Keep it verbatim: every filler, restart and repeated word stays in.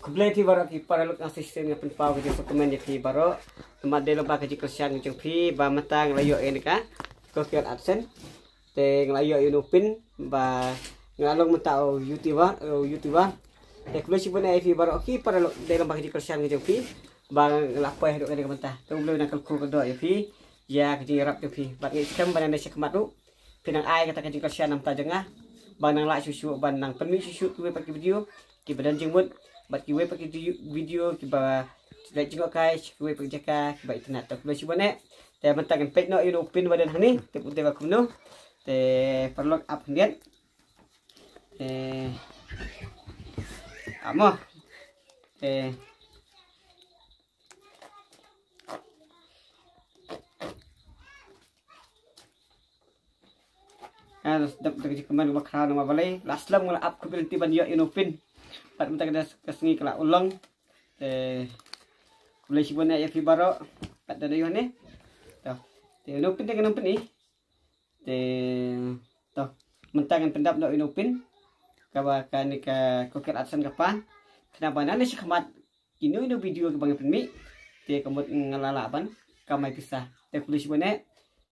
Khublei phi baroh ki paralok, nga shisien nga pynpaw ka jingsngewkmen ïa phi baroh. Namar dei lyngba ka jingkyrshan ka jong phi ba mynta nga la ïoh ïa kane ka Google AdSense. Te nga la ïoh ïa uno u pin ba nga la long mynta u YouTuber, u YouTuber. Te khublei shibun ïa phi baroh ki paralok, dei lyngba ka jingkyrshan ka jong phi ba nga la poi haduh kane ka mynta. Te U Blei un nang kyrkhu kyrdoh ïa phi ïa ka jingïarap jong phi. Bad nga ngeit skhem ba nangne shakhmat ruh phin nang ai kata ka jingkyrshan na ka bynta jong nga, ban nang lah shuh shuh, ban nang pynmih shuh shuh kiwei pat ki video kiba don jingmut, bad kiwei pat ki ju-, video kiba leit jngohkai sha kiwei pat ki jaka kiba itynnad. Te khublei shibun eh. Te mynta ngan peit noh ïa uno u pin ba don hangne, te u dei ba kumno. Te paralok ap khyndiat. Te amo. Te Ah, dep da ka jingkmen kaba khraw namar balei la slem nga la ap khublei lynti ban ïoh ïa uno u pin. Bad mynta ka da ka sngi ka la urlong. Te khublei shibun ïa phi baroh. Kat da ïoh ne. To. Te uno u pin te ka nang pyn-i. Te to. Mynta ngan pyndap noh ïa uno u pin. Kaba kane ka Google AdSense ka pan. Khnang ba nangne shakhmat kino kino video kiba ngan pynmih, te ka mut nga la lah ban kamai pisa. Te khublei shibun eh.